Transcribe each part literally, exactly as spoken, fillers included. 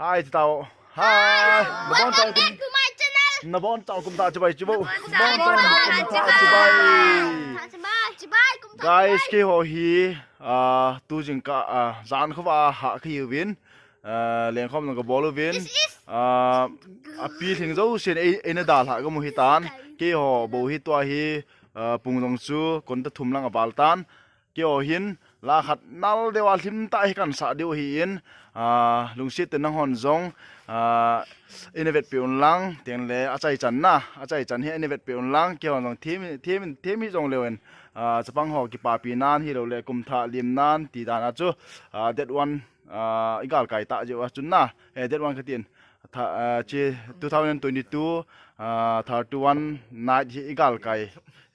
Hi, ti tao. Hi. Nabon tao kum. Nabon tao kum ta chibai chibo. Nabon tao kum ta chibai. Chibai, chibai, kum ta chibai. Guys, keiho hi, ah, tu jingkah, ah, jan khovah a ha kahiuvin. Ah, lengkhom jong kabol uvin. Ah, api lhing jousen ei, eina dalha kamu hitan. Keiho bou hi tua hi, ah, pung jong chu konta thum lang aval tan. Keiho hin la khat nal deuva lhim tah hi kahin sah diu ahin, ah, lungset tah in nanghon jong, ah, eina vetpeh un lang, tengle achaichan na, achaichan hi eina vetpeh un lang, keihon jong them, them, them hih jongleu hen, ah, chapang ho kipapi nan hilou le kum thah lim nan ti dan a chu, ah, date one, ah, igalkai tah jeh uva chun na, eh, date one katin, tha, ah, chi two thousand twenty-two, ah, thirty-one night hi igalkai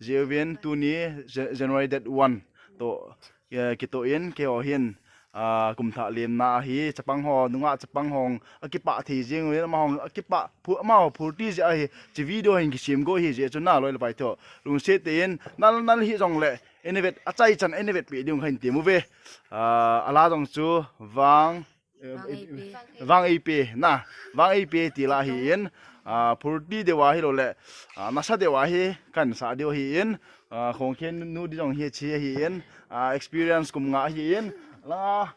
jeh uvin tuni Ja-, January date one toh, eh, kitoh in keiho hin, ah, kum thah lemna ahi, chapang ho, nungah chapang hon akipah thei jing uvin, amaho akipah, phu-, amaho phurti jeh ahi, chi video hin kisem go ahi jeh chun na loi le pai ho. Lungset tah in, nal, nal hih jongle, eina vet, achaichan eina vetpeh ding kahin tem uve. Ah, ala jong chu vang, eh, vang eipe. Vang eipe, na, vang eipe ti la ahin, ah, phurti deuva hilou le, ah, nasa deuva hi kahin sah diu ahin, ah, khongkhen nu di jong hi chi ahin, ah, experience kum nga ahin, la,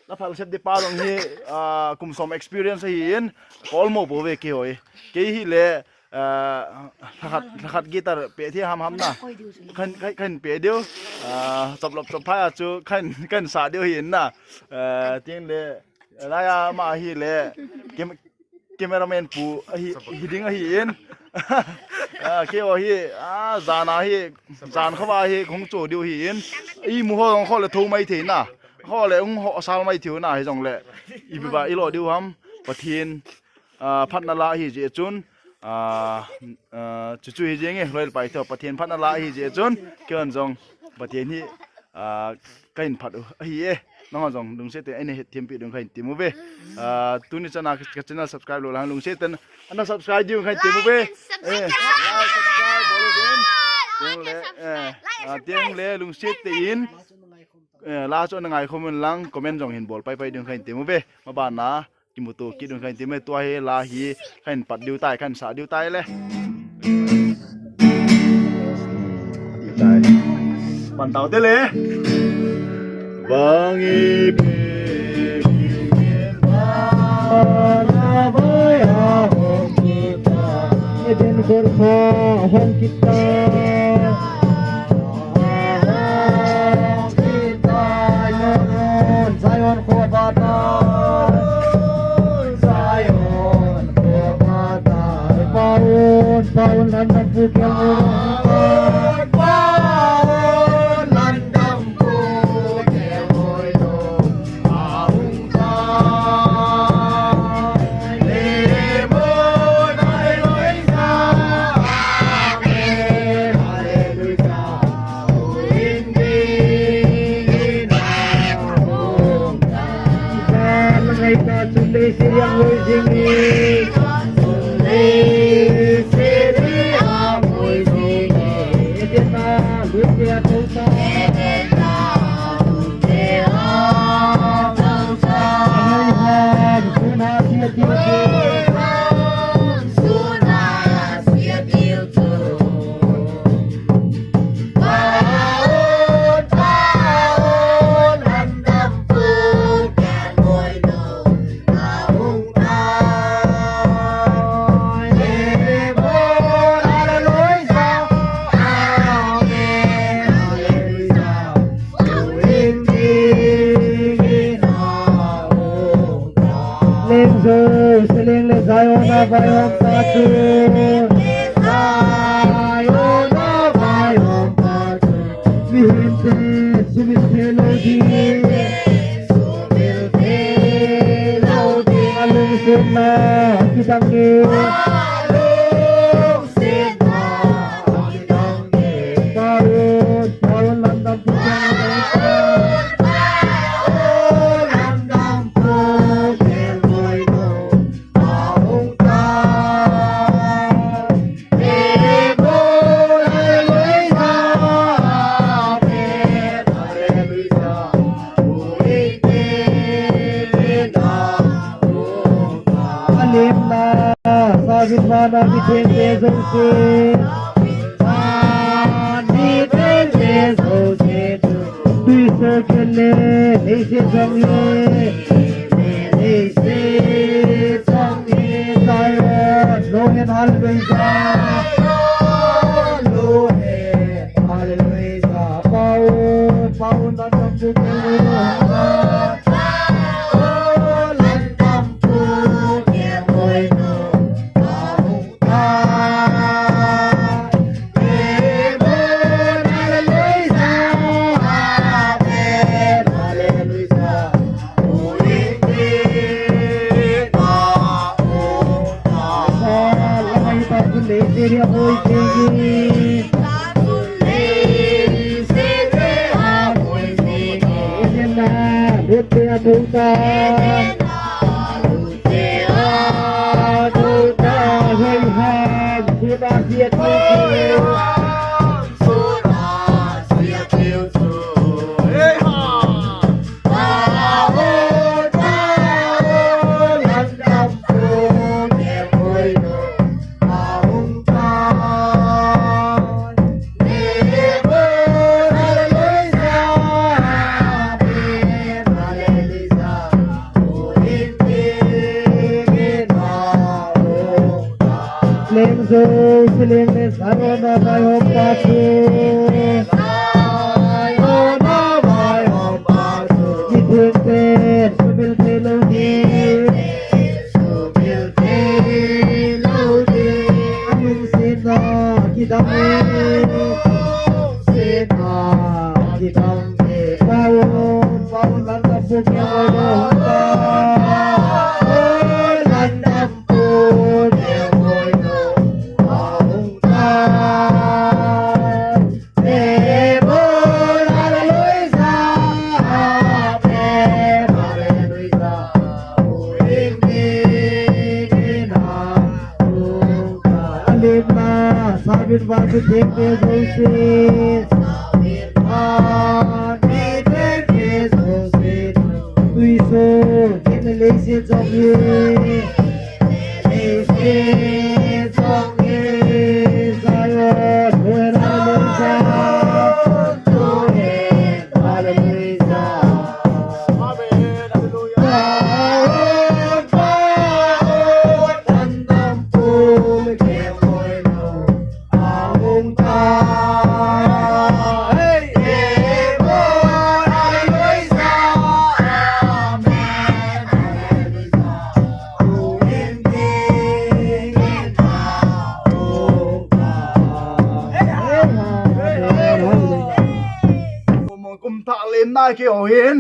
la phal sep di pa jong hi, ah, kum som experience ahin, kolmo bou ve keiho hi. Kei hile, ah, lhakhat, lhakhat guitar peh thei ham ham na. Kahin, kahin, kahin peh diu, ah, chop lop chop phai a chu kahin, kahin sah diu ahin na. Ah, tengle, Laiya ama hile, cam-, cameraman pu ahi, hiding ahin. Ah, keiho hi, ah, jan a hi, jan khovah hi, hung cho diu ahin. Imu ho jong kho le tho mai thei na. Kho le hung ho sal mai thei u na hijongle. Ipi ba ilo diu ham, Pathen, ah, phatna la ahi jeh chun. Ah, ah, chuchu hi jeng e, loi le pai ho, Pathen phatna la ahi jeh chun. Keihon jong, Pathen hi, ah, kahin phat u ahi e. Nanghon jong lungset tah in eina hetthempeh ding kahin tem uve. Ah, tuni chan a ka channel subscribe lou lang lungset tah in ana subscribe ding kahin tem uve. Eh, subscribe bol uvin. Tengle, eh, ah, tengle lungset tah in, eh, la chu ana ngaikhom un lang comment jong hin bol pai pai ding kahin tem uve. Maban a kimuto kit ding kahin tem uve, tua hi la hi kahin pat diu tai, kahin sah diu tai le. Pan tau te le. Vang eipe, ba na ba ya hom kita. Eden kor kha hom kita. Zion, Zion, Kobata. Zion, Kobata. Paun, Paun, Landam Pukiang. Paun, Paun, Landam Pukiang. Leng Zo, Seleng le Zion a vai hom ta chu. Zion a vai hom ta chu. Mihem te sumil thei lou ding. Alungsetna kidang e. Vana mithengte jouse, vana mithengte jouse, tuisoh kile, leiset jong le, leiset jong le, Zion, Zion, hallelujah, Zion, hallelujah, pao, pao, na, na, na, na, na. Leng Jouse, leng le Zion a vai hom pa chu. Zion a vai hom pa chu. Mitheng ten sumil thei lou ding. Sumil thei lou ding. Lungsetna kidang e. Lungsetna kidang e. Pao, pao, landa pu ke oi lo ta. Oi, landa pu ke oi lo. Pao, ta. Kum thah lenna keiho hin,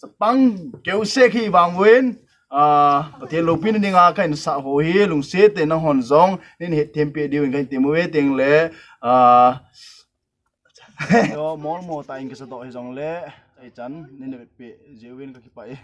chapang keu sek hi vang uvin, ah, Pathen loupina dinga kahin sah ho hi, lungset tah in nahon jong, nei hethem peh diuvin kahin tem uve, teng le, ah, mol mo tah in kisa doh hijong le, hichan, nei hetpeh jiuvin kakipah e.